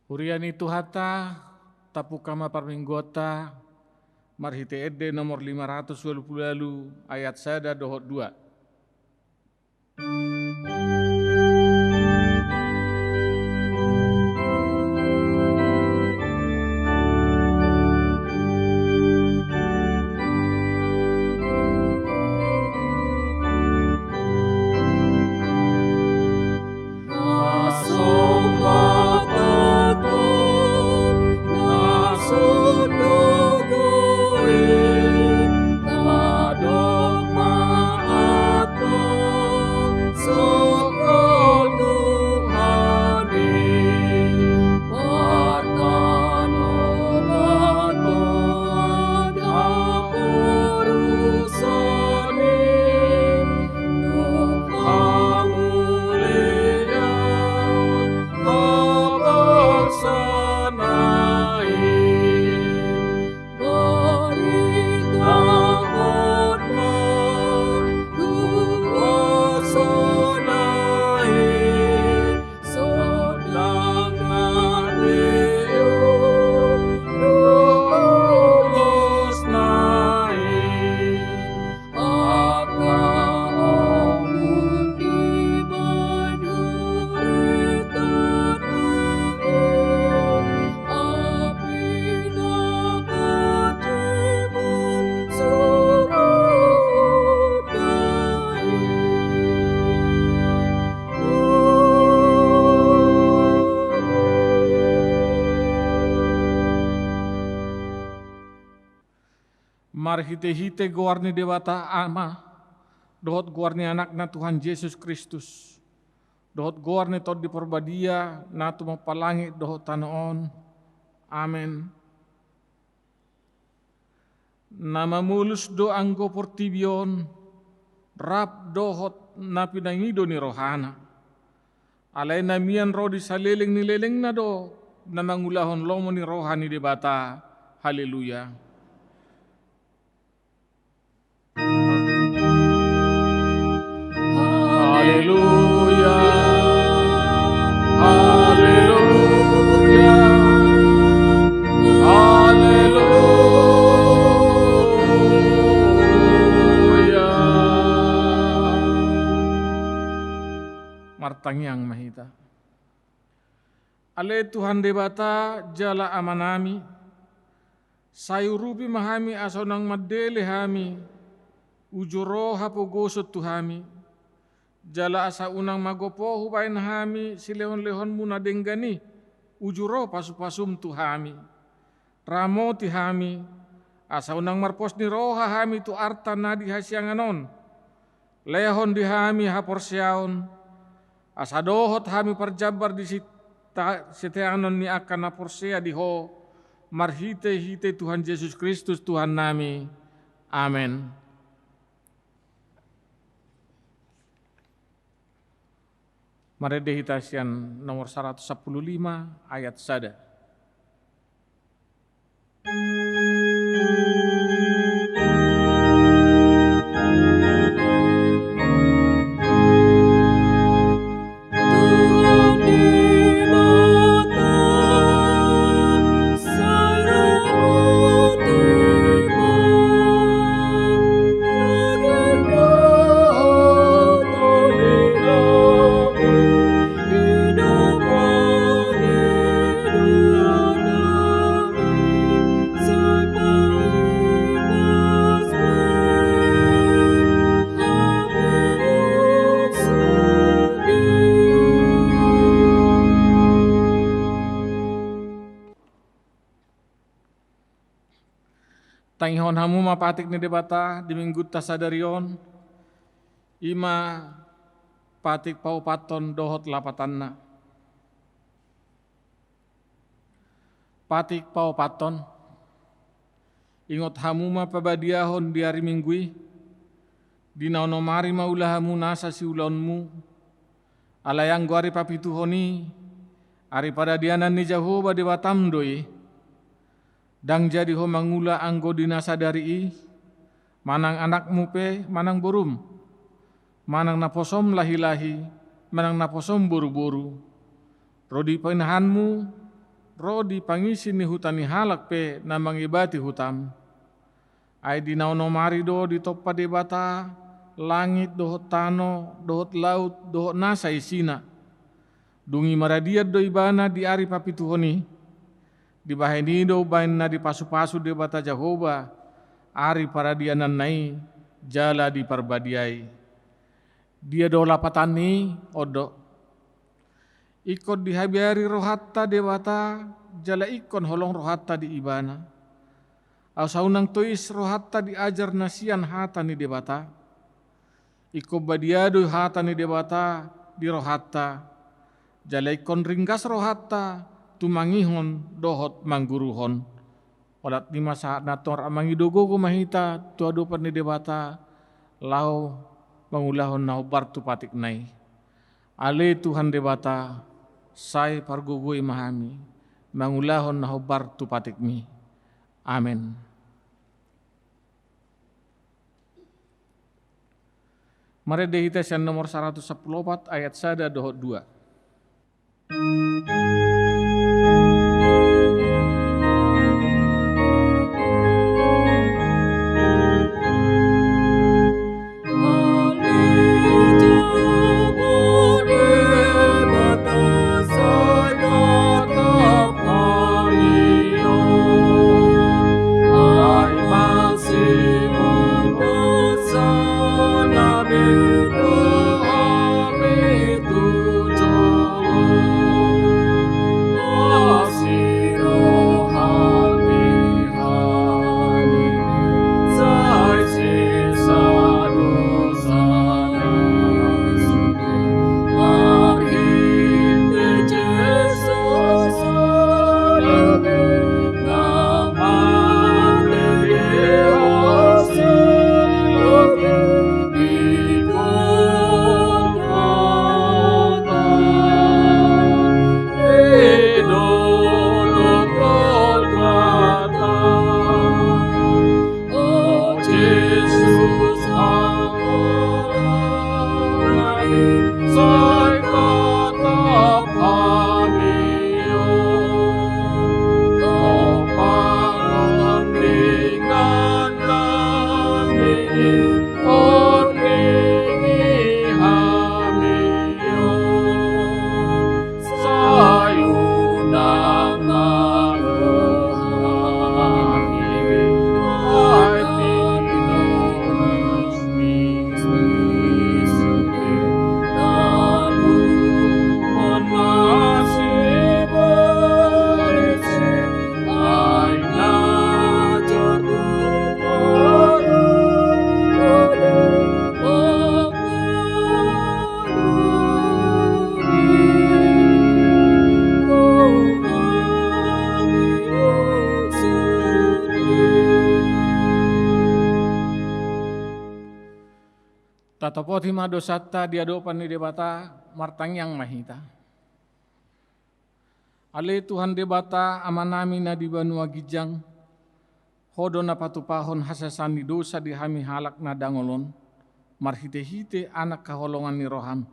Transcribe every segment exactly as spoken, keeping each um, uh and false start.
Huria ni Tuhanta, tampuk ma parmingguonta marhite ende nomor lima ratus ualu pulu ualu, ayat sada dohot dua. Marhitehite goar ni Debata Ama, dohot goar ni Anakna Tuhan Jesus Kristus, dohot goar ni Tondi Parbadia, na tumompa langit dohot tano on. Amen. Na mamolus do anggo portibi on, rap dohot na pinangido ni rohana. Alai na mian ro di saleleng ni lelengna do na mangulahon lomo ni roha ni Debata. Haleluya. Haleluya. Haleluya. Haleluya. Martangiang ma hita. Ale Tuhan Debata jala Amanami, sai urupi ma hami asa unang mandele hami uju ro hapogoson tu hami, jala asa unang magopo hubaen hami silehonlehonmu na denggan i uju ro pasupasum tu hami. Ramoti hami, asa unang marpos ni roha hami tu arta na di hasiangan on. Lehon di hami haporseaon, asa dohot hami parjambar di sita-, siteanon ni angka na porsea di Ho, marhitehite Tuhan Jesus Kristus Tuhannami. Amen. Marende hita sian nomor saratus sampulu lima ayat sada. Tangihon hamu ma patik ni Debata di minggunta sadari on, i ma patik paopathon dohot lapatanna. Patik paopathon. Ingot hamu ma pabadiahon di ari Minggu i, di na onom ari ma ula hamu nasa siulaonmu, alai anggo ari papituhon i, ari paradianan ni Jahowa Debatam do i. Ndang jadi ho mangula anggo di na sadari i, manang anakmu pe, manang borum, manang naposom lahilahi, manang naposom boruboru, ro di pinahanmu, ro di pangisi ni huta ni halak pe na mangebati hutam. Ai di na onom ari do ditompa Debata langit dohot tano dohot laut dohot nasa isina. Dung i maradian do Ibana di ari papituhon i. Dibahen i do umbahen na dipasupasu Debata Jahowa ari paradiananna i jala diparbadiai. Dia do lapatan ni i? On do. Ingkon dihabiari rohanta Debata, jala ingkon holong rohanta di Ibana. Asa unang tois rohanta di ajar na sian hata ni Debata. Ingkon badia do hata ni Debata di rohanta, jala ingkon ringgas rohanta tumangihon dohot mangguruhon. Olat ni ma sahat na tor mangido gogo ma hita tu adopan ni Debata, laho mangulahon na hombar tu patikna i. Ale Tuhan Debata, sai pargogoi ma hami, mangulahon na hombar tu patikmi. Amen. Marende hita sian nomor saratus sampulu opat ayat sada dohot dua. Tatopoti ma dosanta di adopan ni Debata, martangiang ma hita. Ale Tuhan Debata, Amanami na di banua ginjang, Ho do na patupahon hasesaan ni dosa di hami halak na dangol on, marhitehite Anak haholongan ni roham.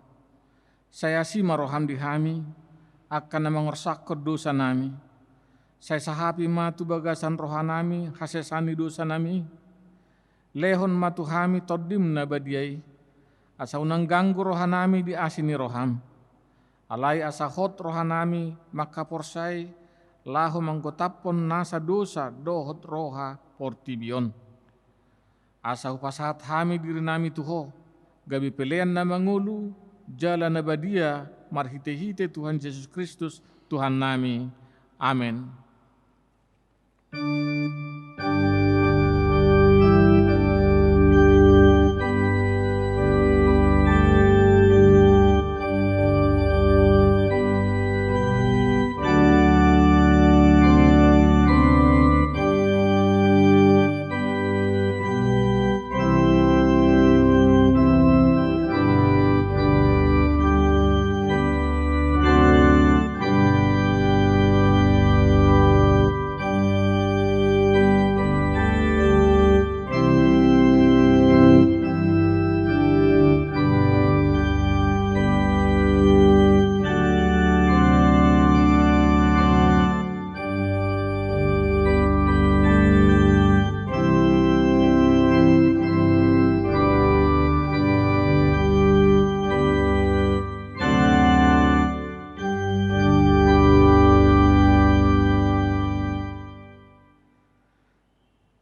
Sai asi ma roham di hami, angka na mangorsangkon dosanami. Sai sahapi ma tu bagasan rohanami hasesaan ni dosanami. Lehon ma tu hami Tondim na badia i, asa unang ganggu rohanami di asi ni roham. Alai asa hot rohanami mangkaporsai, laho manggotaphon nasa dosa dohot roha portibi on. Asa hupasahat hami dirinami tu Ho, gabe pelean na mangolu, jala na badia, marhitehite Tuhan Jesus Kristus, Tuhannami. Amen.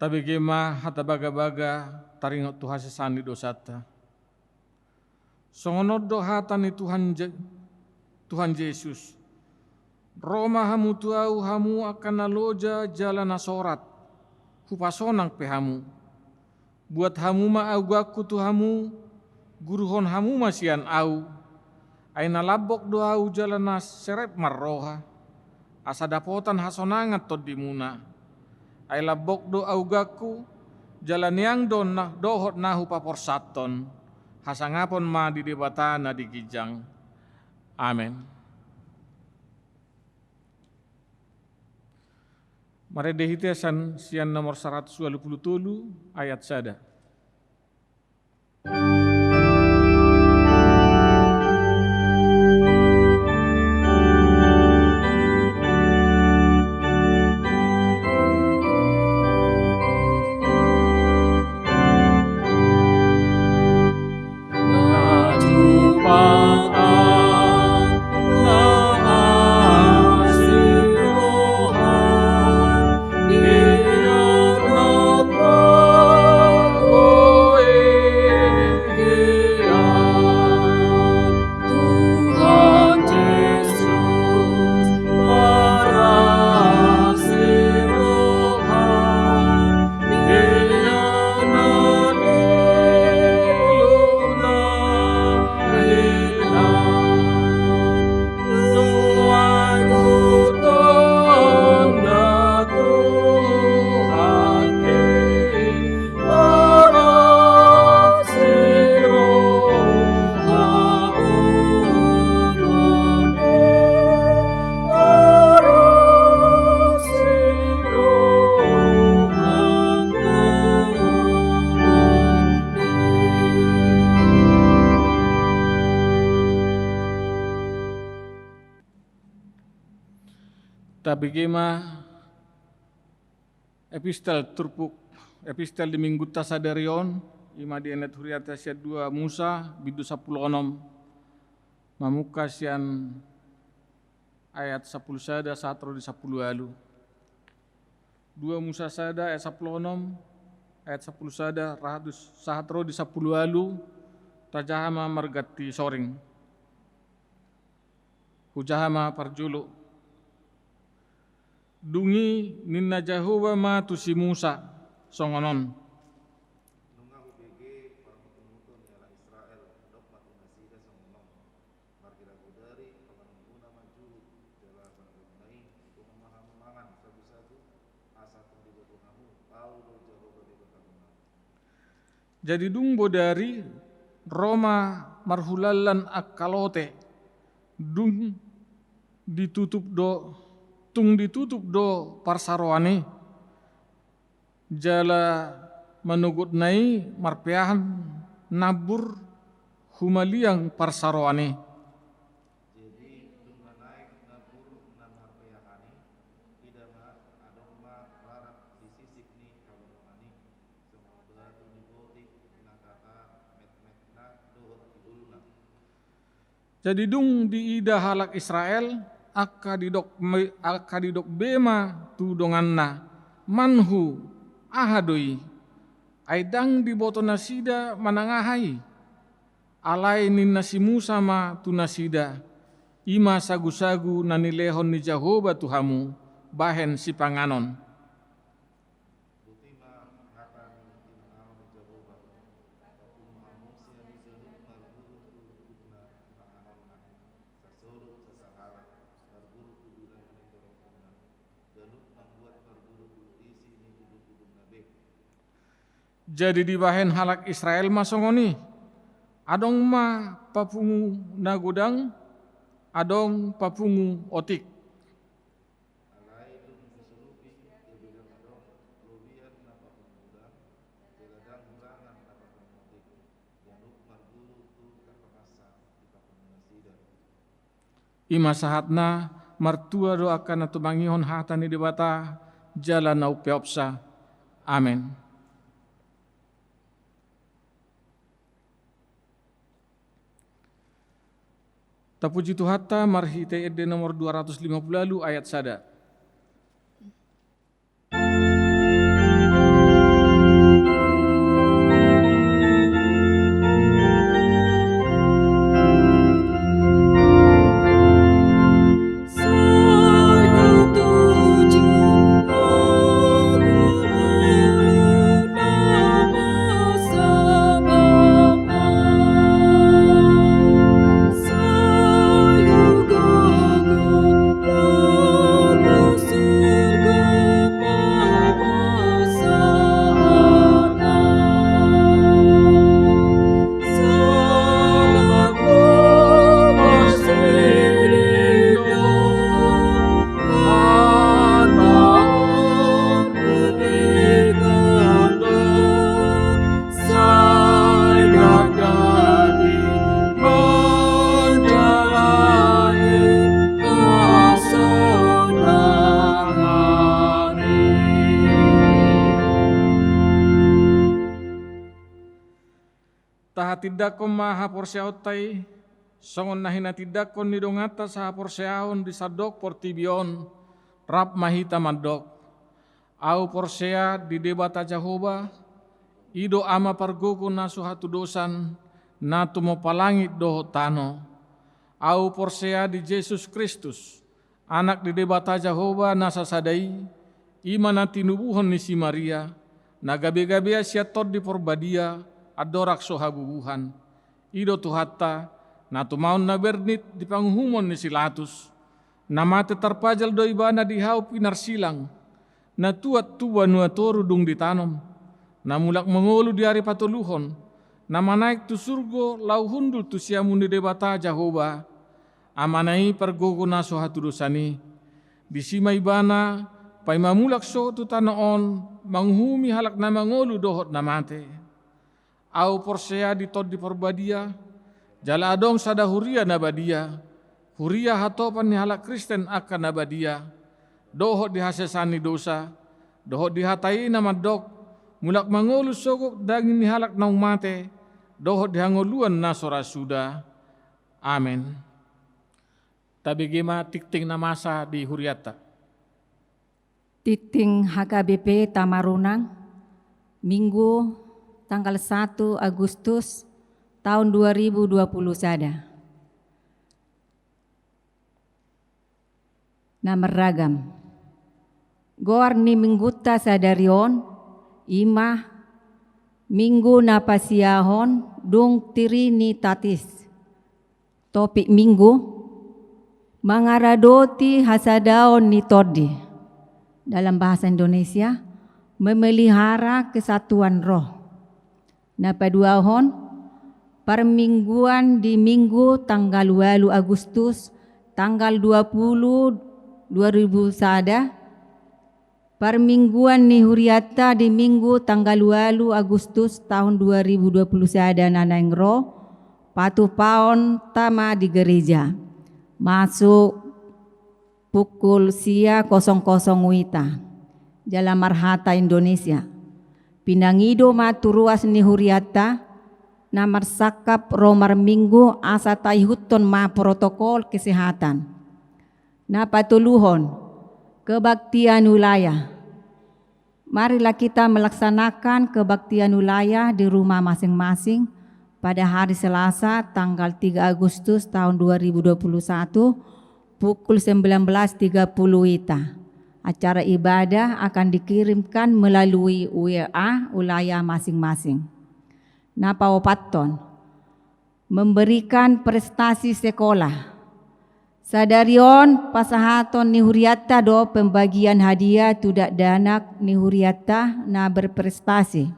Tabege ma hata bagabaga taringot tu hasesaan ni dosanta. Songon on do hata ni Tuhan Je-, Tuhan Jesus: Ro ma hamu tu Ahu, hamu angka na loja jala na sorat, Hupasonang pe hamu. Buat hamu ma auganku tu hamu, guruhon hamu ma sian Ahu. Ai na lambok do Ahu jala na serep marroha, asa dapotan hasonangan tondimuna. Ai lambok do auganku, jala niang do na, dohot na hupaporsanhon. Hasangapon ma di Debata na di ginjang. Amen. Marende hita sian, sian nomor saratus ualu pulu tolu, ayat sada. Tabege ma epistel turpuk, epistel di minggunta sadari on, i ma dienet hurianta sian dua Musa, bindu sampulu onom, mamungka sian ayat sampulu sada sahat ro di sampulu ualu. Dua Musa sada ayat sampulu onom, ayat sampulu sada, rahat dus-, sahat ro di sampulu ualu, tajaha ma marganti soring. Hujaha ma parjolo. Dung i ninna Jahowa ma tu si Musa songon on. Nunga hubege parmutmuton ni halak Israel, dok ma tu nasida songon on: Marhirago dari panganonmuna ma julu, jala panganonmuna i, dongan ma hamu mangan sagusagu, asa tung diboto hamu, Ahu do Jahowa Debatamuna. Jadi dung bodari, ro ma marhulallan angka lote, dung ditutup do, tung ditutup do parsaroan i, jala manogotna i marpeahan nambur humaliang parsaroan i. Jadi dung na naeng nambur na marpeahan i, ida ma adong ma rarak di sisik ni halongongan i, songon batu ni botik na hata metmetna dohot hibulna. Jadi dung diida halak Israel angka didok me-, angka didok be ma tu donganna: Manhu, aha do i? Ai ndang diboto nasida manang aha i. Alai ninna si Musa ma tu nasida: I ma sagusagu na nilehon ni Jahowa tu hamu bahen sipanganon. Boti ma hata ni inganon ni Jahowa: Papungu hamu sian i ganup marguru tu ujungna panganonna, sasolop sasahalak, marguru tu bilang ni torop muna, ganup mambuat marguru tu isi ni ujungujungna be. Jadi dibahen halak Israel ma songon i. Adong ma papungu na godang, adong papungu otik. Alai dung disolupi, gabe ndang adong lobian na papungu godang, jala ndang hurangan na papungu otik, ganup marguru tu tarpahansa di papungu nasida. I ma sahatna, martua do angka na tumangihon hata ni Debata jala na umpeopsa. Amen. Tapuji Tuhanta marhite ende nomor dua ratus lima pulu ualu ayat sada. Tahatindangkon ma haporseaonta i, songon na hinatindangkon ni donganta sahaporseaon di sandok portibi on, rap ma hita mandok: Ahu porsea di Debata Jahowa, i do Ama pargogo na so hatudosan, na tumompa langit dohot tano. Ahu porsea di Jesus Kristus, Anak ni Debata Jahowa na sasada i, i ma na tinubuhon ni si Maria, na gabe-gabean sian Tondi Porbadia, andorang so habubuhan. I do Tuhanta, na tumaon na bernit di panguhumon ni si Latus. Na mate tarpajal do ibana di hau pinarsilang, na tuat tu banua toru dung ditanom, na mulak mangolu di ari patoluhon, na manaek tu surgo laho hundul tu siamun ni Debata Jahowa, Amana i pargogo na so hatudosan i. Disi ma ibana paima mulak sogot tu tano on, manguhumi halak na mangolu dohot na mate. Ahu porsea di Tondi Porbadia, jala adong sada huria na badia, huria hatopan ni halak Kristen angka na badia, dohot di hasesaan ni dosa, dohot di hata i na mandok: Mulak mangolu sogot daging ni halak naung mate, dohot di hangoluan na so ra suda. Amen. Tabege ma tingting na masa di hurianta. Tingting H K B P Tamarunang, Minggu, tanggal satu Agustus tahun dua ribu dua puluh sada. Na marragam. Goar ni Minggunta sadari on, i ma Minggu na pasiahon dung Trinitatis. Topik Minggu: Mangaradoti hasadaon ni Tondi. Dalam bahasa Indonesia, memelihara kesatuan roh. Na paduahon, parmingguan di Minggu tanggal ualu Agustus, tanggal dua puluh, dua ribu sada, parmingguan ni hurianta di Minggu tanggal ualu Agustus tahun dua ribu dua puluh sada na naeng ro, patupaonta ma di gereja. Masuk pukul sia kosong kosong wita, jala marhata Indonesia. Pinangido ma tu ruas ni hurianta, na marsangkap ro marminggu asa taihuthon ma protokol kesehatan. Na patoluhon, kebaktian wilayah. Marilah kita melaksanakan kebaktian wilayah di rumah masing-masing pada hari Selasa, tanggal tiga Agustus tahun dua ribu dua puluh satu, pukul sembilan belas tiga puluh wita. Acara ibadah akan dikirimkan melalui W A wilayah masing-masing. Na paopathon, memberikan prestasi sekolah. Sadari on pasahaton ni hurianta do pembagian hadiah tu dakdanak ni hurianta na berprestasi.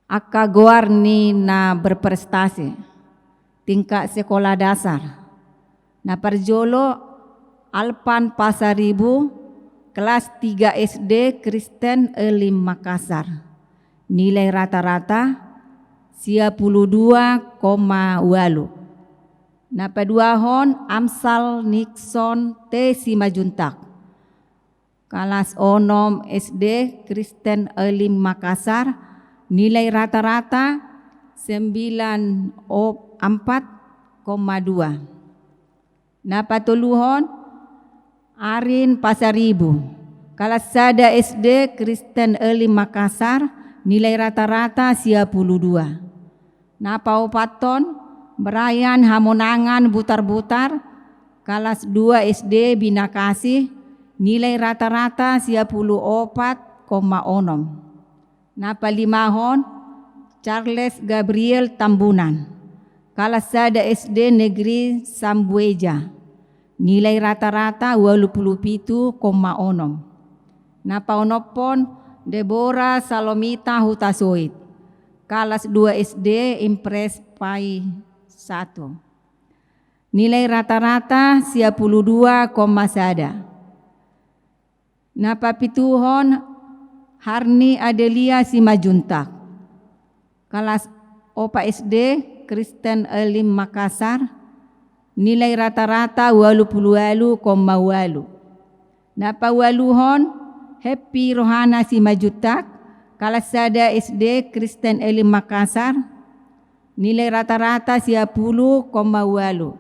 Angka goar ni na berprestasi tingkat sekolah dasar. Na parjolo, Alpan Pasaribu, kelas tiga S D Kristen Elim Makassar. Nilai rata-rata sia pulu dua koma ualu. Na paduahon, Amsal Nixon T Simanjuntak, kelas onom S D Kristen Elim Makassar, nilai rata-rata sembilan empat koma dua. Na patoluhon, Arin Pasaribu, kelas sada S D Kristen Elim Makassar, nilai rata-rata sia pulu dua. Na paopathon, Brian Hamonangan Butarbutar, kelas dua S D Binakasih, nilai rata-rata sia pulu opat koma onom. Na palimahon, Charles Gabriel Tambunan, kelas sada S D Negeri Sambueja, nilai rata-rata ualu pulu pitu koma onom. Na paonomhon, Deborah Salomita Hutasoit, kelas dua S D Impres Pai satu, nilai rata-rata sia pulu dua koma sada. Na papituhon, Harni Adelia Simanjuntak, kelas opat S D Kristen Elim Makassar, nilai rata-rata ualu pulu ualu koma ualu. Na paualuhon, Happy Rohana Simanjuntak, Kalas sada S D Kristen Elim Makassar, nilai rata-rata sia pulu koma ualu.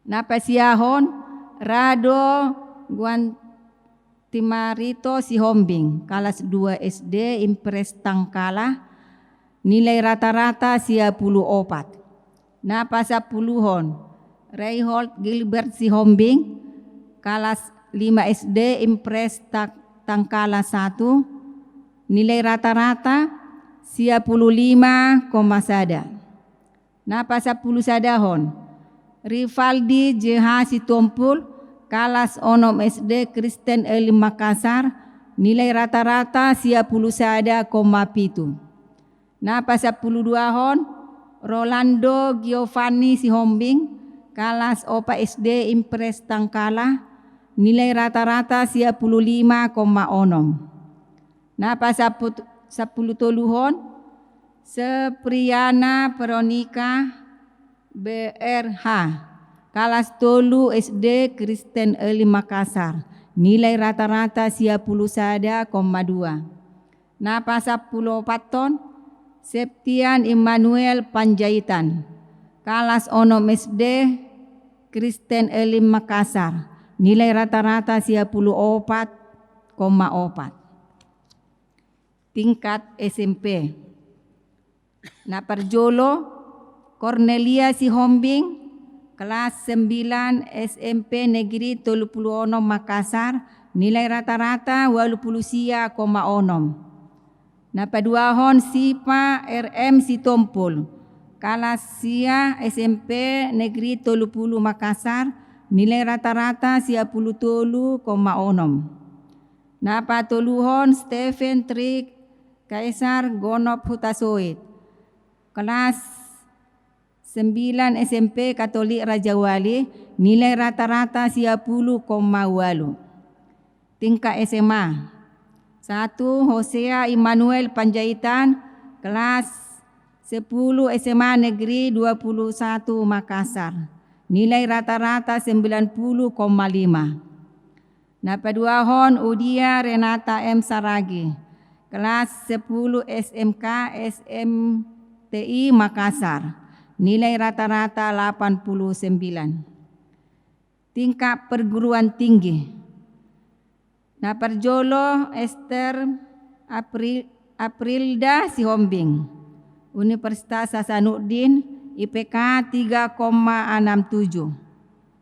Na pasiahon, Rado Guantimarito Sihombing, kalas dua S D Impres Tangkala, nilai rata-rata sia pulu opat. Na pasampuluhon, Reinhold Gilbert Sihombing, kalas lima S D Impres Ta-, Tangkala satu, nilai rata-rata sia pulu lima koma sada. Na pasampulu sadahon, Rivaldi J H Sitompul, kalas onom S D Kristen Elim Makassar, nilai rata-rata sia pulu sada koma pitu. Na pasampulu duahon, Rolando Giovanni Sihombing, kalas opat S D Impres Tangkala, nilai rata-rata sia pulu lima koma onom. Na pasamput-, sampulu toluhon, Sepriana Veronica B R H, kalas tolu S D Kristen Elim Makassar, nilai rata-rata sia pulu sada koma dua. Na pasampulu opathon, Septian Immanuel Panjaitan, kalas onom S D Kristen Elim Makassar, nilai rata-rata sia pulu opat koma opat. Tingkat S M P. Na parjolo, Cornelia Sihombing, kelas sembilan S M P Negeri tolu pulu onom Makassar, nilai rata-rata ualu pulu sia koma onom. Na paduahon, Sipa R M Sitompul, kelas sia S M P Negeri tolu pulu Makassar, nilai rata-rata sia pulu tolu koma onom. Na patoluhon, Stephen Tri Kaisar Gonop Hutasoit, kelas sembilan S M P Katolik Rajawali, nilai rata-rata sia pulu koma ualu. Tingkat S M A. Satu, Hosea Immanuel Panjaitan, kelas sepuluh S M A Negeri dua puluh satu Makassar, nilai rata-rata sembilan puluh koma lima. Na paduahon, Udia Renata M Saragi, kelas sepuluh S M K S M T I Makassar, nilai rata-rata lapan puluh sembilan. Tingkat perguruan tinggi. Na parjolo, Esther April Aprilda Sihombing, Universitas Hasanuddin, I P K tiga koma enam tujuh.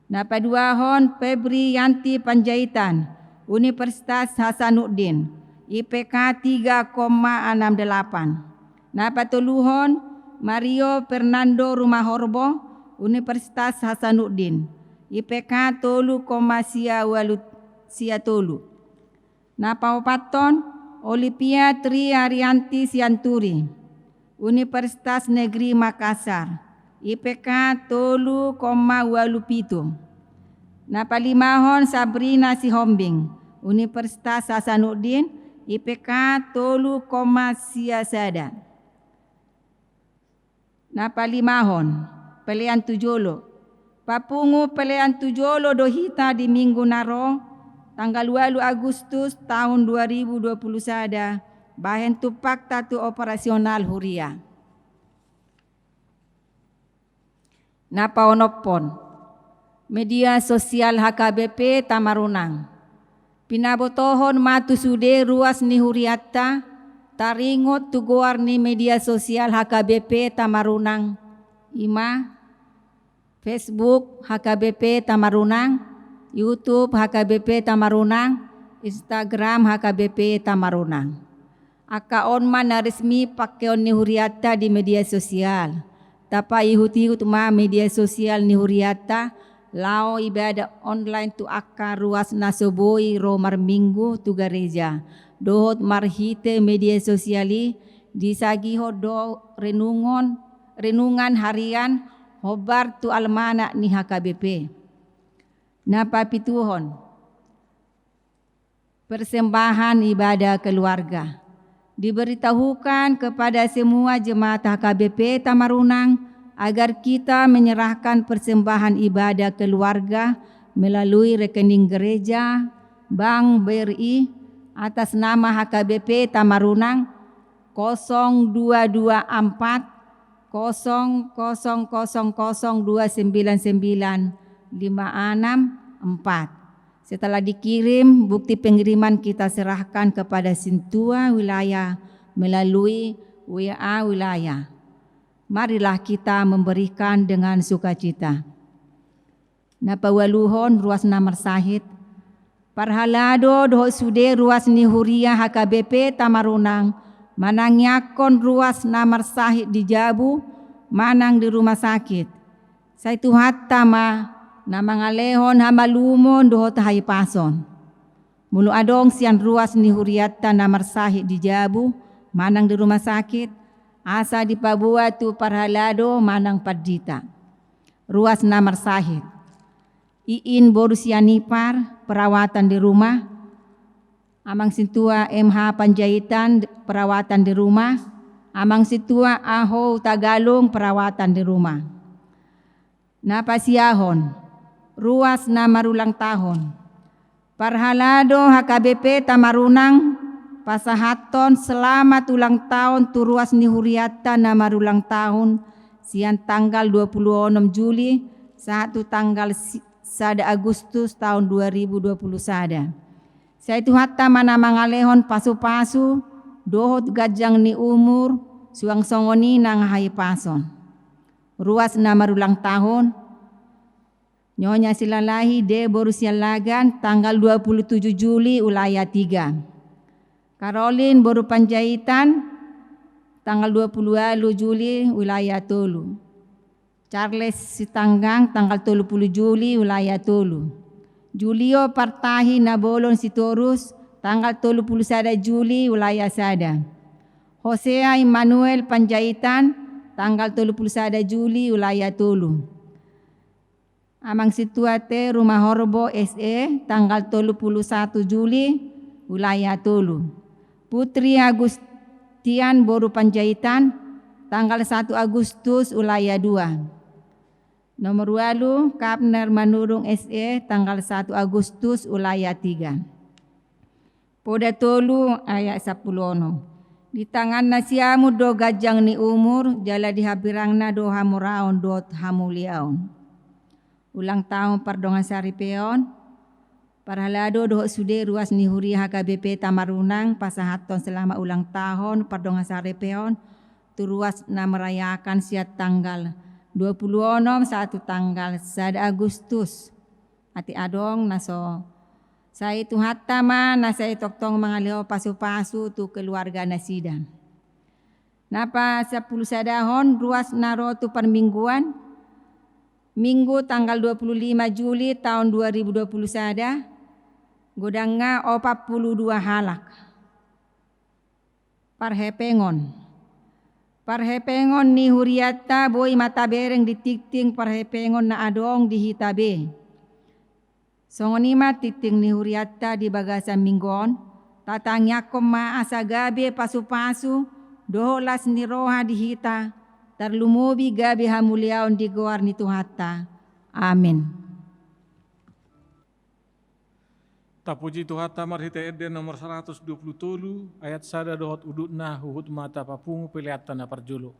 Na paduahon, Febri Yanti Panjaitan, Universitas Hasanuddin, I P K tiga koma enam delapan. Na patoluhon, Mario Fernando Rumahorbo, Universitas Hasanuddin, I P K tolu koma sia ualu sia tolu. Na paopathon, Olivia Tri Arianti Sianturi, Universitas Negeri Makassar, I P K tolu koma ualu pitu. Na palimahon, Sabrina Sihombing, Universitas Hasanuddin, I P K tolu koma sia sada. Na palimahon, pelean tu jolo. Papungu pelean tu jolo do hita di minggu na ro, tanggal ualu Agustus tahun dua ribu dua puluh sada, bahen tumpakta tu operasional huria. Na paonomhon, media sosial H K B P Tamarunang. Pinabotohon ma tu sude ruas ni hurianta, taringot tu goar ni media sosial H K B P Tamarunang, i ma Facebook H K B P Tamarunang, YouTube H K B P Tamarunang, Instagram H K B P Tamarunang. Angka on ma na resmi pangkeon ni hurianta di media sosial. Tapaihut-ihut ma media sosial ni hurianta, laho ibadah online tu angka ruas na so boi ro marminggu tu gareja, dohot marhite media sosial i, disagihon do renungon, renungan harian, hombar tu almanak ni H K B P. Na papituhon, persembahan ibadah keluarga. Diberitahukan kepada semua jemaat H K B P Tamarunang agar kita menyerahkan persembahan ibadah keluarga melalui rekening gereja, Bank B R I, Atas nama H K B P Tamarunang, kosong dua dua empat, kosong kosong kosong kosong dua sembilan sembilan lima enam empat. Setelah dikirim, bukti pengiriman kita serahkan kepada Sintua Wilayah melalui W A Wilayah. Marilah kita memberikan dengan sukacita. Na paualuhon, ruas na marsahit. Parhalado dohot sude ruas ni huria H K B P Tamarunang manangiangkon ruas na marsahit di jabu manang di rumah sakit. Sai Tuhanta ma na mangalehon hamalumon dohot hahipason. Molo adong sian ruas ni hurianta na marsahit di jabu manang di rumah sakit, asa dipaboa tu parhalado manang pandita. Ruas na marsahit. Iin boru Sianipar, perawatan di rumah. Amang Sintua M H Panjaitan, perawatan di rumah. Amang Sintua Aho Tagalung, perawatan di rumah. Na pasiahon, ruas na marulang tahun. Parhalado H K B P Tamarunang pasahathon selamat ulang tahun tu ruas ni hurianta na marulang tahun sian tanggal dua puluh onom Juli sahat tu tanggal si-, sada Agustus tahun dua ribu dua puluh sada. Sai Tuhanta ma na mangalehon pasu-pasu dohot ganjang ni umur, suang songon i nang hahipason. Ruas na marulang tahun. Nyonya Silalahi D boru Siallagan, tanggal dua puluh tujuh Juli, wilayah tiga. Karolin boru Panjaitan, tanggal dua puluh ualu Juli, wilayah tolu. Charles Sitanggang, tanggal tolu puluh Juli, wilayah tolu. Julio Partahi Nabolon Sitorus, tanggal tolu puluh sada Juli, wilayah sada. Hosea Immanuel Panjaitan, tanggal tolu puluh sada Juli, wilayah tolu. Amang Sintua T Rumahorbo S E, tanggal tolu puluh satu Juli, wilayah tolu. Putri Agustian boru Panjaitan, tanggal satu Agustus, wilayah dua. Nomor ualu, Kapner Manurung S E, tanggal satu Agustus, wilayah tiga. Poda tolu ayat sampulu onom. Di tanganna siamun do ganjang ni umur, jala di hambirangna do hamoraon dohot hamuliaon. Ulang tahun pardongansaripeon. Parhalado dohot sude ruas ni huria H K B P Tamarunang pasahathon selamat ulang tahun pardongansaripeon tu ruas na merayakan sian tanggal dua puluh onom sahat tu tanggal sada Agustus. Atik adong na so, sai Tuhanta ma na sai tongtong mangalehon pasu-pasu tu keluarga nasida. Na pasampulu sadahon, ruas na ro tu parmingguan. Minggu tanggal dua puluh lima Juli tahun dua ribu dua puluh sada, godangna opat puluh dua halak. Parhepengon. Parhepengon ni hurianta boi ma tabereng di tingting parhepengon na adong di hita be. Songon i ma tingting ni hurianta di bagasan minggu on, tatangiangkon ma asa gabe pasu-pasu dohot las ni roha di hita, tarlumobi gabe hamuliaon di goar ni Tuhanta. Amin. Tapuji Tuhanta marhite ende nomor saratus dua pulu tolu, ayat sada dohot udutna, huhut ma tapapungu peleanta na parjolo.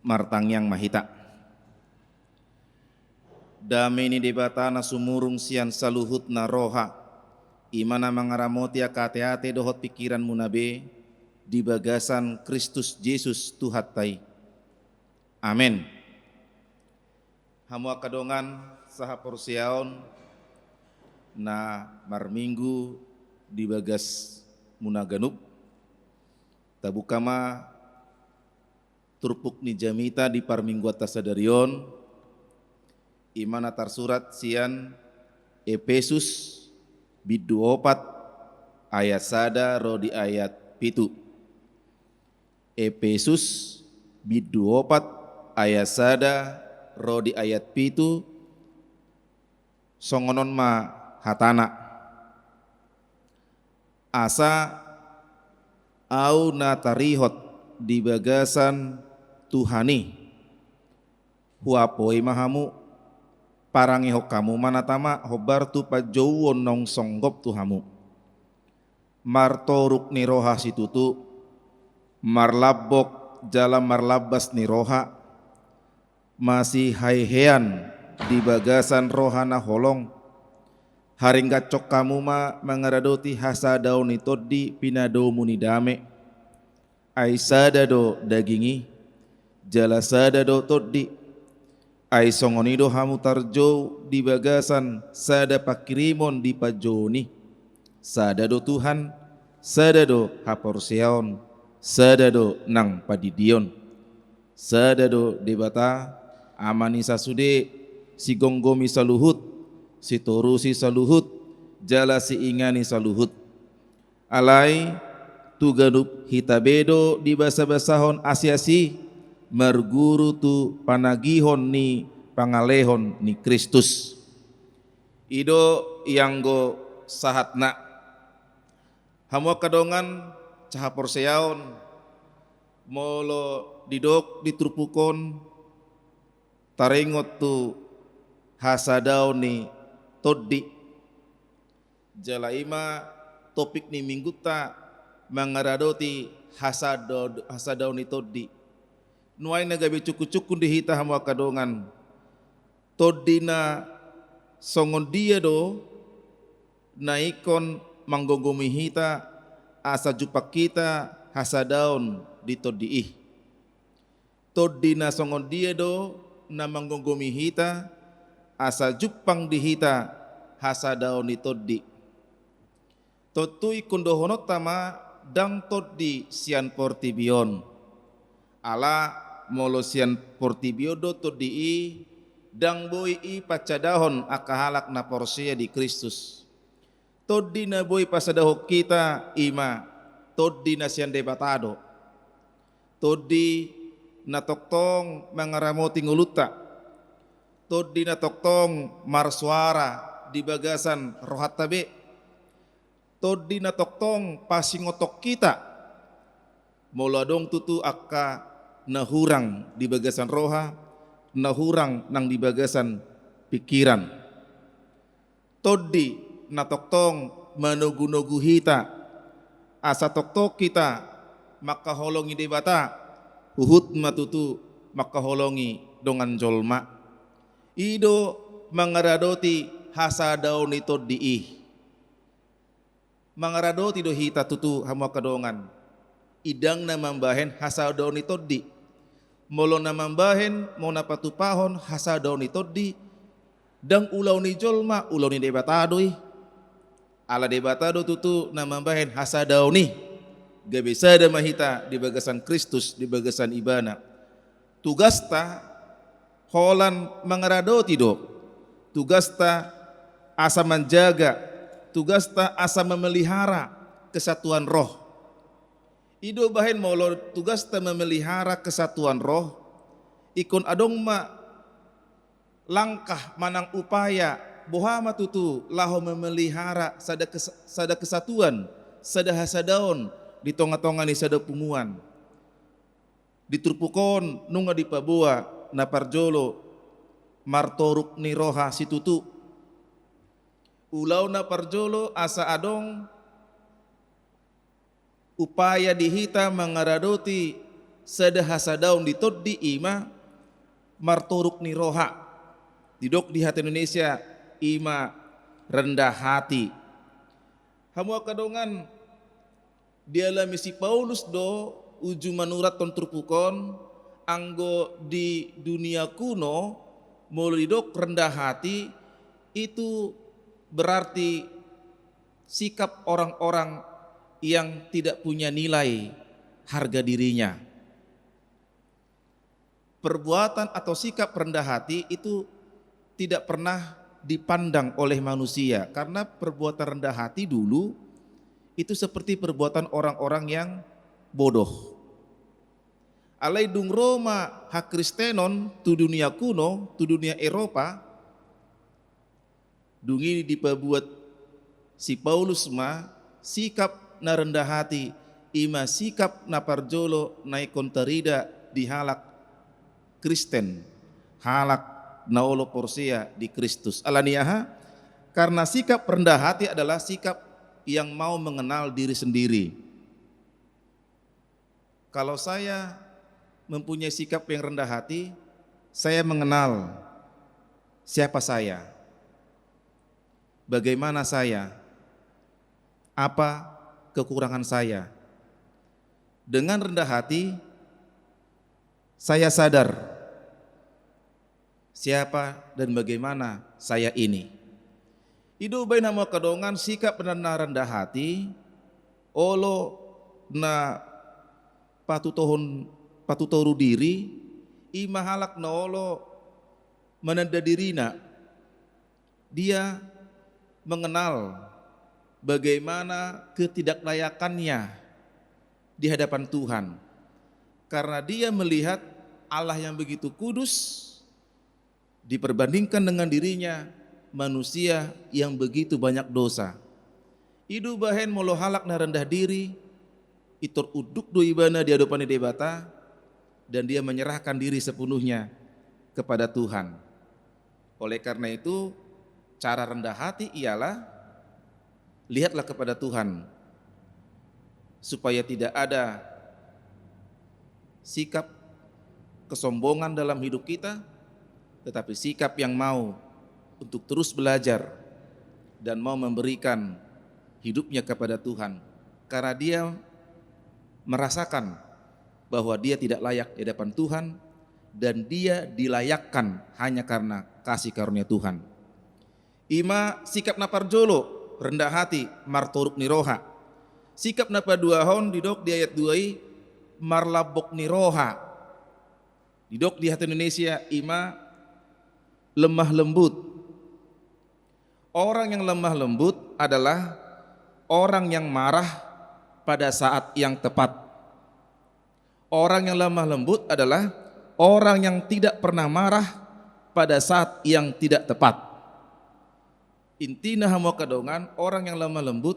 Martangiang ma hita. Dame ni Debata na sumurung sian saluhutna roha, i ma na mangaramoti angka ateate dohot pingkiranmuna be, di bagasan Kristus Jesus Tuhanta i. Amen. Hamu angka dongan sahaporseaon na marminggu di bagasmuna ganup, tabuka ma turpuk ni jamita di parmingguanta sadari on, i ma na tarsurat sian Epesus bindu opat ayat sada ro di ayat pitu. Epesus bindu opat ayat sada ro di ayat pitu, songon on ma hatana. Asa ahu na tarihot di bagasan Tuhan i, huapoi ma hamu, parangehon hamu ma na tama hombar tu panjouon naung songgop tu hamu. Martoruk ni roha situtu, marlambok jala marlambas ni roha, masihehean di bagasan roha na holong, haringgathon hamu ma mangaradoti hasadaon ni tondi pinadomu ni dame. Ai sada do daging i, jala sada do tondi. Ai songon i do hamu tarjou di bagasan sada panghirimon di panjouon i. Sada do Tuhan, sada do haporseaon, sada do nang pandidion. Sada do Debata, Ama ni sasude, sigomgomi saluhut, sitorusi saluhut, jala siingani saluhut. Alai tu ganup hita be do dibasabasahon asiasi, marguru tu panagihon ni pangalehon ni Kristus. I do ianggo sahatna. Hamu angka dongan sahaporseaon, molo didok di turpuk on, taringot tu hasadaon ni tondi. Jala i ma topik ni minggunta, mangaradoti hasado-, hasadaon ni tondi. Nuaeng na gabe cungkun-cungkun di hita hamu angka dongan. Tondi na songon dia do na ingkon manggomgomi hita, asa jumpang hita hasadaon di tondi i. Tondi na songon dia do na manggomgomi hita, asa jumpang di hita hasadaon ni tondi. Tontu ingkon dohononta ma ndang tondi sian portibi on. Ala molo sian portibi on do tondi i, ndang boi i pansadahon angka halak na porsea di Kristus. Tondi na boi pasadahon hita i ma tondi na sian Debata do. Tondi na tongtong mangaramoti ngolunta. Tondi na tongtong marsoara di bagasan rohanta be. Tondi na tongtong pasingothon hita molo adong tutu angka na hurang di bagasan roha, na hurang nang di bagasan pingkiran. Tondi na tongtong manogunogu hita, asa tongtong hita mangkaholongi Debata, huhut ma tutu mangkaholongi dongan jolma. I do mangaradoti hasadaon ni tondi i. Mangaradoti do hita tutu hamu angka dongan. I ndang na mambahen hasadaon ni tondi. Molo na mambahen, molo na patupahon hasadaon ni tondi, ndang ulaon ni jolma, ulaon ni Debata do i. Ala Debata do tutu na mambahen hasadaon i. Gabe sada ma hita di bagasan Kristus, di bagasan Ibana. Tugasta holan mangaradoti do. Tugasta asa manjaga, tugasta asa memelihara kesatuan roh. I do bahen molo tugasta memelihara kesatuan roh, ingkon adong ma langkah manang upaya, boha ma tutu laho memelihara sada kes-, sada kesatuan, sada hasadaon di tongatonga ni sada punguan. Di turpuk on nunga dipaboa na parjolo, martoruk ni roha situtu. Ulaon na parjolo asa adong upaya di hita mangaradoti Sada hasadaon di tondi i ma martoruk ni roha. Didok di hata Indonesia i ma rendah hati. Hamu angka dongan, dialami si Paulus do uju manurathon turpuk on, anggo di dunia kuno molo didok rendah hati, itu berarti sikap orang-orang yang tidak punya nilai harga dirinya. Perbuatan atau sikap rendah hati itu tidak pernah dipandang oleh manusia, karena perbuatan rendah hati dulu itu seperti perbuatan orang-orang yang bodoh. Alai dung ro ma hakristenon tu dunia kuno, tu dunia Eropa, dung i dipabuat si Paulus ma sikap na rendah hati, i ma sikap na parjolo na ingkon tarida di halak Kristen, halak na olo porsea di Kristus. Ala ni aha? Karena sikap rendah hati adalah sikap yang mau mengenal diri sendiri. Kalau saya mempunyai sikap yang rendah hati, saya mengenal siapa saya, bagaimana saya, apa kekurangan saya. Dengan rendah hati, saya sadar siapa dan bagaimana saya ini. I do umbahen hamu angka dongan, sikap na rendah hati, olo na patutohon, patutoru diri, i ma halak na olo mananda dirina. Dia mengenal bagaimana ketidaklayakannya di hadapan Tuhan. Karena dia melihat Allah yang begitu kudus diperbandingkan dengan dirinya, manusia yang begitu banyak dosa. I do umbahen molo halak na rendah diri, pintor unduk do ibana di adopan ni Debata, dan dia menyerahkan diri sepenuhnya kepada Tuhan. Oleh karena itu, cara rendah hati ialah lihatlah kepada Tuhan, supaya tidak ada sikap kesombongan dalam hidup kita, tetapi sikap yang mau untuk terus belajar dan mau memberikan hidupnya kepada Tuhan, karena dia merasakan bahwa dia tidak layak di hadapan Tuhan dan dia dilayakkan hanya karena kasih karunia Tuhan. I ma sikap na parjolo, rendah hati, martoruk ni roha. Sikap na paduahon didok di ayat dua i, marlambok ni roha. Didok di hata Indonesia i ma lemah lembut. Orang yang lemah lembut adalah orang yang marah pada saat yang tepat. Orang yang lemah lembut adalah orang yang tidak pernah marah pada saat yang tidak tepat. Intina, hamu angka dongan, orang yang lemah lembut,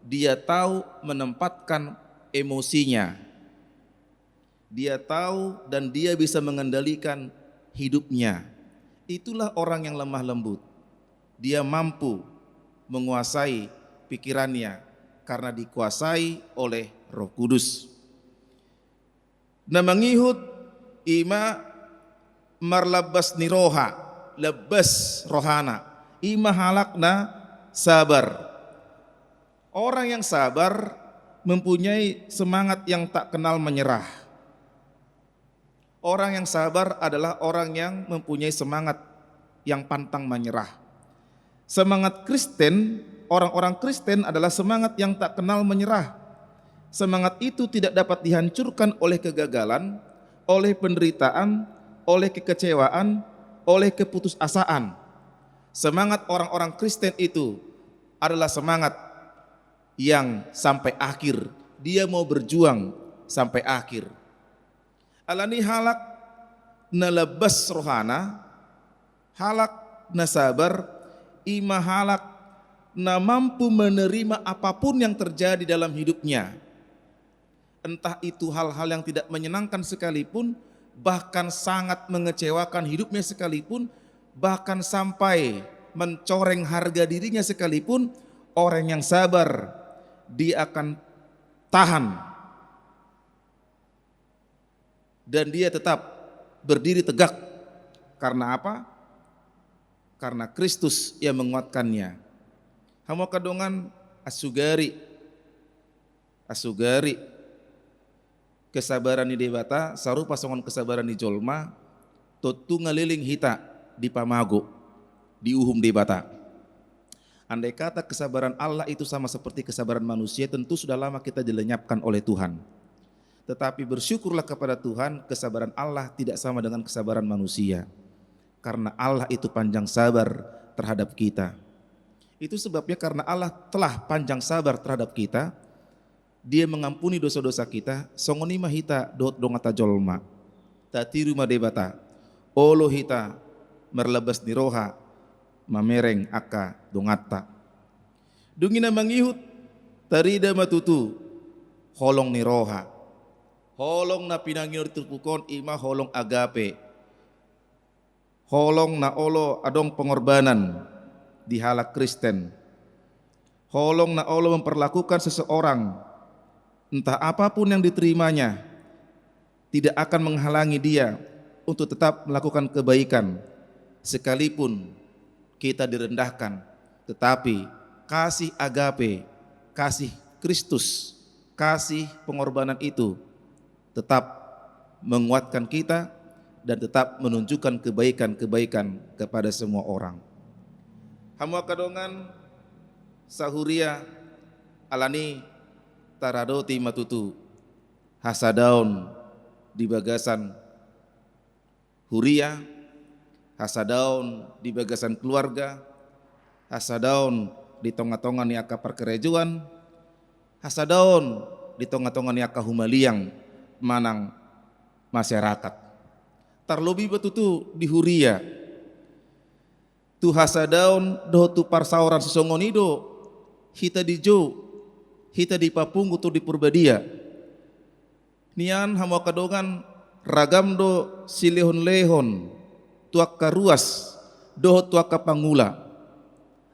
dia tahu menempatkan emosinya. Dia tahu dan dia bisa mengendalikan hidupnya. Itulah orang yang lemah lembut. Dia mampu menguasai pikirannya karena dikuasai oleh Roh Kudus. Na mangihut i ma marlambas ni roha, lambas rohana, i ma halak na sabar. Orang yang sabar mempunyai semangat yang tak kenal menyerah. Orang yang sabar adalah orang yang mempunyai semangat yang pantang menyerah. Semangat Kristen, orang-orang Kristen adalah semangat yang tak kenal menyerah. Semangat itu tidak dapat dihancurkan oleh kegagalan, oleh penderitaan, oleh kekecewaan, oleh keputusasaan. Semangat orang-orang Kristen itu adalah semangat yang sampai akhir. Dia mau berjuang sampai akhir. Alani halak na lambas rohana, halak na sabar, i ma halak na mampu menerima apapun yang terjadi dalam hidupnya. Entah itu hal-hal yang tidak menyenangkan sekalipun, bahkan sangat mengecewakan hidupnya sekalipun, bahkan sampai mencoreng harga dirinya sekalipun, orang yang sabar, dia akan tahan. Dan dia tetap berdiri tegak. Karena apa? Karena Kristus yang menguatkannya. Hamu angka dongan, asugari, asugari kesabaran ni Debata sarupa songon kesabaran ni jolma, tontu ngaleleng hita dipamago, diuhum Debata. Andai kata kesabaran Allah itu sama seperti kesabaran manusia, tentu sudah lama kita dilenyapkan oleh Tuhan. Tetapi bersyukurlah kepada Tuhan, kesabaran Allah tidak sama dengan kesabaran manusia. Karena Allah itu panjang sabar terhadap kita. Itu sebabnya karena Allah telah panjang sabar terhadap kita, Dia mengampuni dosa-dosa kita, songon i ma hita dohot donganta jolma. Tatiru ma Debata, olo hita marlabas ni roha mamereng angka donganta. Dung i na mangihut, tarida ma tutu holong ni roha. Holong na pinangido di turpuk on i ma holong agape. Holong na olo adong pengorbanan di halak Kristen. Holong na olo memperlakukan seseorang, entah apapun yang diterimanya, tidak akan menghalangi dia untuk tetap melakukan kebaikan, sekalipun kita direndahkan. Tetapi kasih agape, kasih Kristus, kasih pengorbanan itu tetap menguatkan kita dan tetap menunjukkan kebaikan-kebaikan kepada semua orang. Hamu angka dongan sahuria, alani i taradoti ma tutu hasadaon di bagasan huria, hasadaon di bagasan keluarga, hasadaon di tonga-tonga ni angka parkarejoan, hasadaon di tonga-tonga ni angka humaliang manang masyarakat. Tarlobi ma tutu di huria. Tu hasadaon dohot tu parsaoran sisongon i do hita dijou, hita dipapungu tu di Purbadia. Nian hamu angka dongan, ragam do silehon-lehon tu angka ruas dohot tu angka pangula.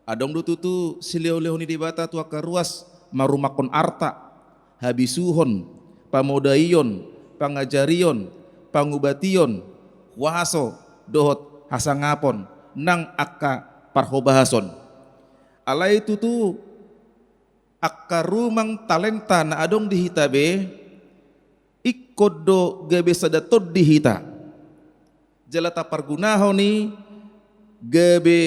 Adong do tutu silehon-lehon ni Debata tu angka ruas, marumakhon arta, habisuhon, pamodaion, pangajarion, pangubation, huaso dohot hasangapon nang angka parhobahason. Alai tutu angka rumang talenta na adong di hita be, ingkon do gabe sada tondi hita. Jala tapargunahon i gabe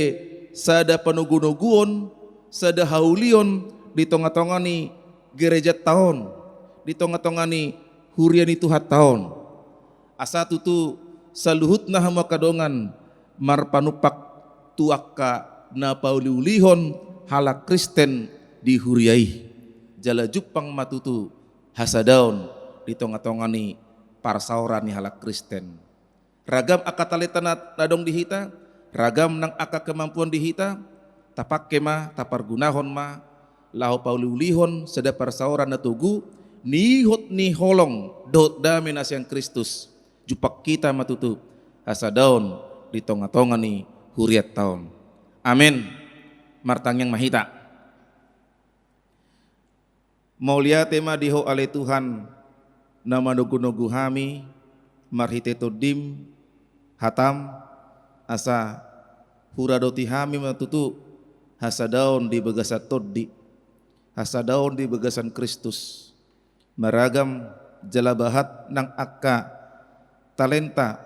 sada panogunoguon, sada haulion di tonga-tonga ni gerejanta on, di tonga-tonga ni huria ni Tuhanta on. Asa tutu saluhutna hamu angka dongan marpanumpak tu angka na pauliulihon halak Kristen di huria i. Jala jumpang ma tutu hasadaon di tonga-tonga ni parsaoran ni halak Kristen. Ragam angka talenta na, na adong di hita, ragam nang angka kemampuan di hita, tapangke ma, tapargunahon ma, laho pauliulihon sada parsaoran na togu, ni ihot ni holong dohot dame na sian Kristus. Jumpang hita ma tutu hasadaon di tonga-tonga ni hurianta on. Amen. Martangiang ma hita. Mauliate ma di Ho ale Tuhan, na manogunogu hami marhite Tondim, hatam, asa huradoti hami ma tutu hasadaon di bagasan Tondi, hasadaon di bagasan Kristus. Maragam jala bahat nang angka talenta,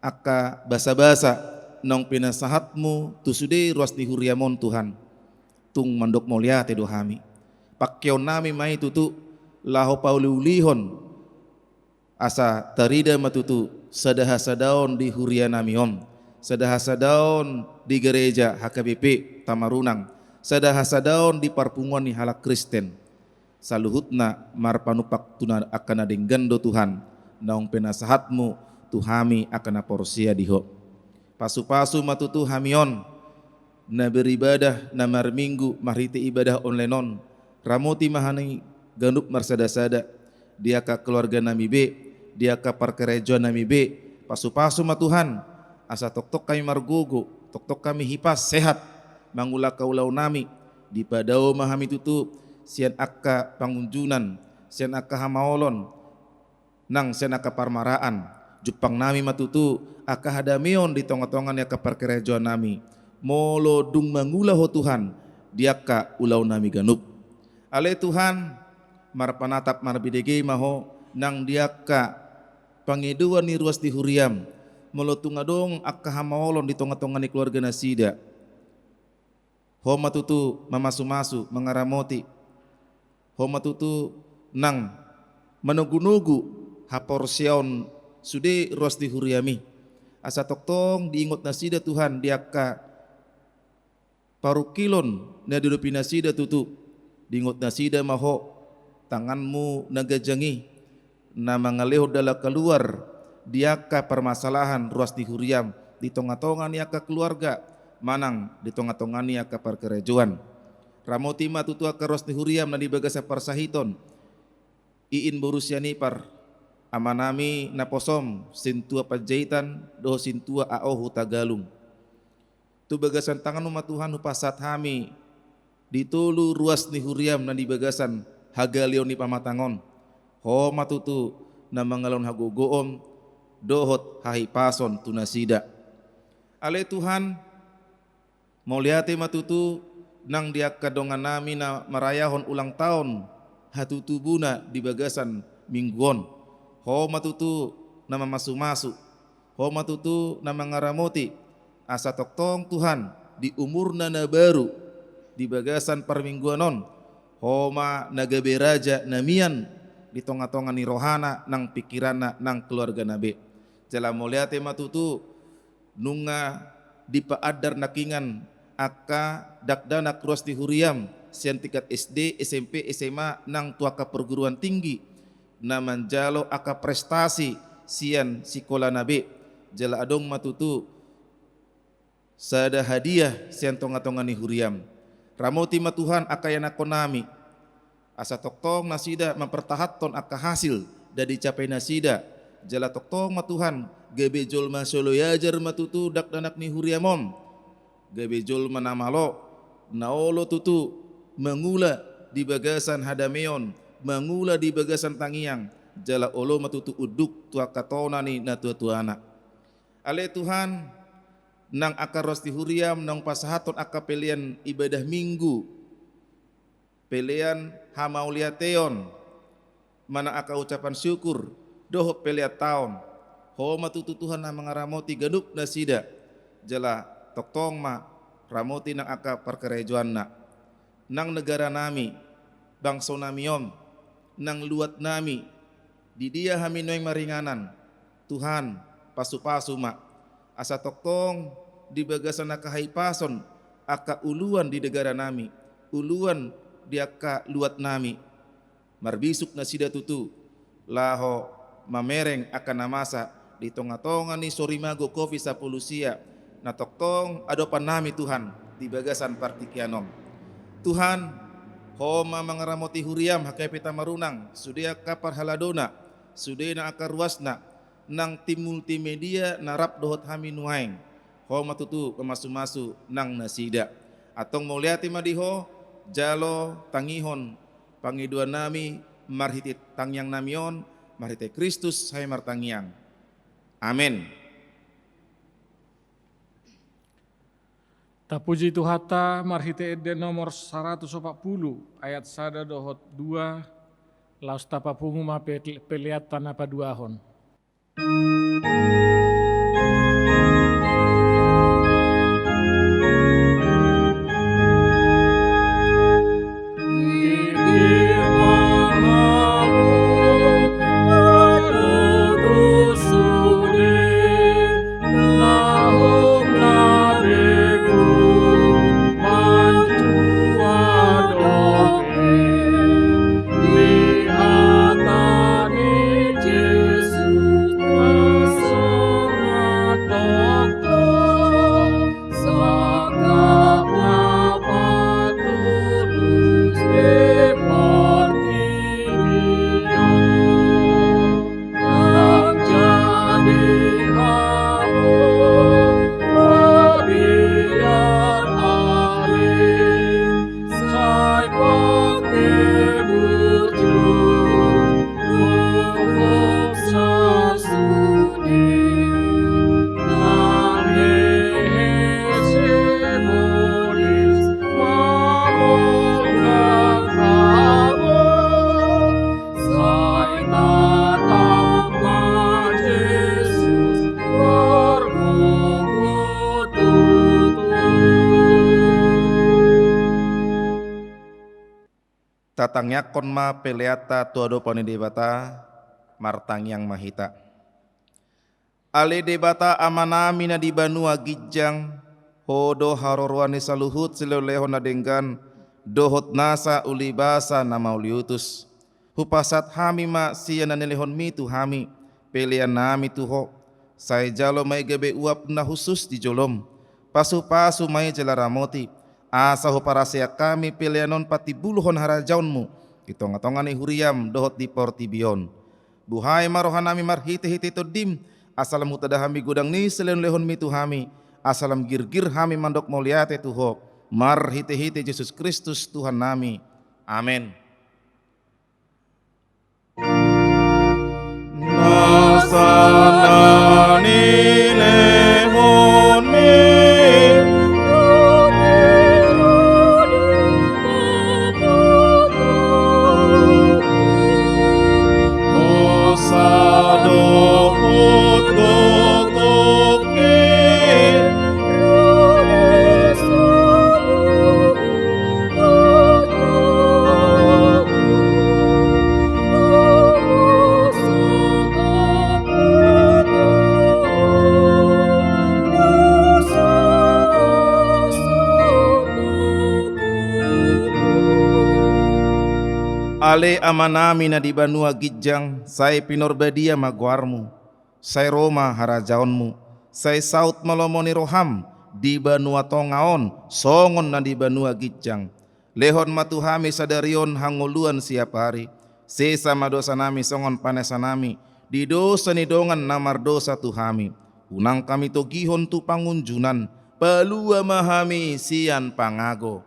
angka basabasa naung pinasahatmu tu sude ruas ni huriam on, Tuhan. Tung mandok mauliate do hami. Pangkeonnami ma i tutu laho pauliulihon, asa tarida ma tutu sada hasadaon di hurianami on, sada hasadaon di gereja H K B P Tamarunang, sada hasadaon di parpunguan ni halak Kristen. Saluhutna marpanumpak tu na, angka na denggan do, Tuhan, naung pinasahatmu tu hami angka na porsea di Ho. Pasupasu ma tutu hami on, na beribadah, na marminggu marhite ibadah online on. Ramoti ma hami ganup marsadasada, di angka keluarganami be, di angka parkarejoannami be. Pasupasu ma Tuhan, asa tongtong hami margogo, tongtong hami hipas, sehat, mangula angka ulaonnami. Dipadao ma hami tutu sian angka pangunjunan, sian angka hamaolon, nang sian angka parmaraan. Jumpang nami ma tutu angka hadameon di tonga-tonga ni angka parkarejoan nami. Molo dung mangula Ho Tuhan di angka ulaon nami ganup. Ale Tuhan, marpanatap marbinege ma Ho nang di angka pangidoan ni ruas ni huriaM. Molo tung adong angka hamaolon di tonga-tonga ni keluarga nasida, Ho ma tutu mamasu-masu, mangaramoti. Ho ma tutu nang manogu-nogu haporseaon sude ruas ni huriaMi. Asa tongtong diingot nasida Tuhan di angka parungkilon na diadopi nasida tutu. Diingot nasida ma Ho, tanganMu na ganjang i, na mangalehon dalan kaluar di angka parmasalahan ruas ni huriaM, di tonga-tonga ni angka keluarga, manang di tonga-tonga ni angka parkarejoan. Ramoti ma tutu angka ruas ni huriaM na di bagasan parsahiton, iin boru sian Ipar, amanami naposoM, Sintua Panjaitan, dohot Sintua A O Hutagalung. Tu bagasan tanganMu ma Tuhan hupasahat hami di tolu ruas ni huriaM na di bagasan hagaleon ni pamatang on. Ho ma tutu na mangalehon hagogoon dohot hahipason tu nasida. Ale Tuhan, mauliate ma tutu nang di angka dongannami na marayahon ulang taon hatutubuna di bagasan minggu on. Ho ma tutu na mamasu-masu, Ho ma tutu na mangaramoti, asa tongtong Tuhan di umurna na baru di bagasan parmingguan on, Ho ma na gabe raja na mian di tonga-tonga ni rohana nang pingkiranna nang keluargana be. Jala mauliate ma tutu nunga dipaandar nangkiningan angka dakdanak ruas ni huriaM sian tingkat S D, S M P, S M A nang tu angka perguruan tinggi na manjalo angka prestasi sian sikolana be. Jala adong ma tutu sada hadiah sian tonga-tonga ni huriaM. Ramoti ma Tuhan angka ianakhonnami, asa tongtong nasida mampertahanhon angka hasil na dicapai nasida. Jala tongtong ma Tuhan gabe jolma soloiajar ma tutu dakdanak ni huriaM on. Gabe jolma na malo, na olo tutu mangula di bagasan hadameon, mangula di bagasan tangiang, jala olo ma tutu unduk tu angka tona ni natua-tuana. Ale Tuhan, nang angka ruas ni huriaM naung pasahathon angka pelean ibadah Minggu, pelean hamauliateon, manang angka ucapan syukur, dohot pelean taon. Ho ma tutu Tuhan na mangaramoti ganup nasida, jala tongtong ma ramoti nang angka parkarejoanna. Nang negaranami, bangsonami on, nang luatnami, di dia hami nuaeng maringanan, Tuhan, pasu-pasu ma, asa tongtong di bagasan angka hahipason, angka uluan di negaranami, uluan di angka luatnami. Marbisuk nasida tutu, laho mamereng angka na masa di tonga-tonga ni sorimago Covid sampulu sia, na tongtong adopannami Tuhan di bagasan partingkian on. Tuhan, Ho ma mangaramoti huriaM, hape tamarunang, sude angka parhaladona, sude nang angka ruasna, nang tim multimedia na rap dohot hami nuaeng. Ho ma tutu mamasu-masu nang nasida. Antong mauliate ma di Ho, jalo tangihon pangidoannami marhite tangiangnami on, marhite Kristus hami martangiang. Amen. Tapuji Tuhanta marhite ende nomor saratus opat pulu, ayat sada dohot dua, laos tapapungu ma pe-, peleanta na paduahon. Tangiangkon ma peleanta tu adopan ni Debata. Martangiang ma hita. Ale Debata Amanami na di banua ginjang, Ho do haroroan ni saluhut silehonlehon na denggan dohot nasa ulibasa na mauliutus. Hupasahat hami ma sian na nilehonMi tu hami peleannami tu Ho. Sai jalo ma i gabe uap na hushus di joloM. Pasupasu ma i jala ramoti, asa huparaseak hami pelean on patimbulhon harajaonMu di tongatonga ni huriaM dohot di portibi on. Buhai ma rohanami marhitehite TondiM, asa lam hutada hami godang ni silehonlehonMi tu hami, asa lam girgir hami mandok mauliate tu Ho, marhitehite Jesus Kristus Tuhannami. Amen. Nasa na nilehonMi. Hosa dohot tongtong. Ale Amanami na di banua ginjang, sai pinarbadia ma goarMu. Sai ro ma harajaonMu. Sai saut ma lomo ni rohaM di banua tonga on songon na di banua ginjang. Lehon ma tu hami sadari on hangoluan siapari. Sesa ma dosanami songon panesanami di dosa ni dongan na mardosa tu hami. Unang hami togihon tu pangunjunan. Palua ma hami sian pangago.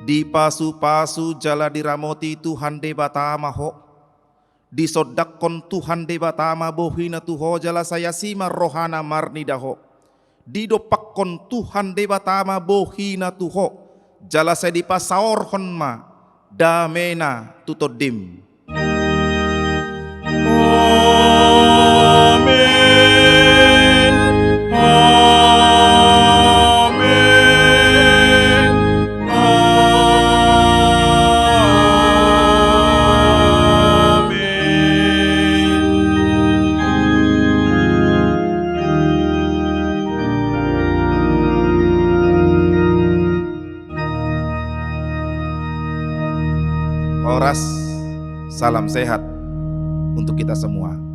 Dipasupasu jala diramoti Tuhan Debata ma ho. Disondangkon Tuhan Debata ma bohina tu ho jala sai asi ma rohana marnida ho. Didompakkon Tuhan Debata ma bohina tu ho jala sai dipasaorhon ma damena tu tondim. Amen. Amen. Amen. Horas, salam sehat untuk kita semua.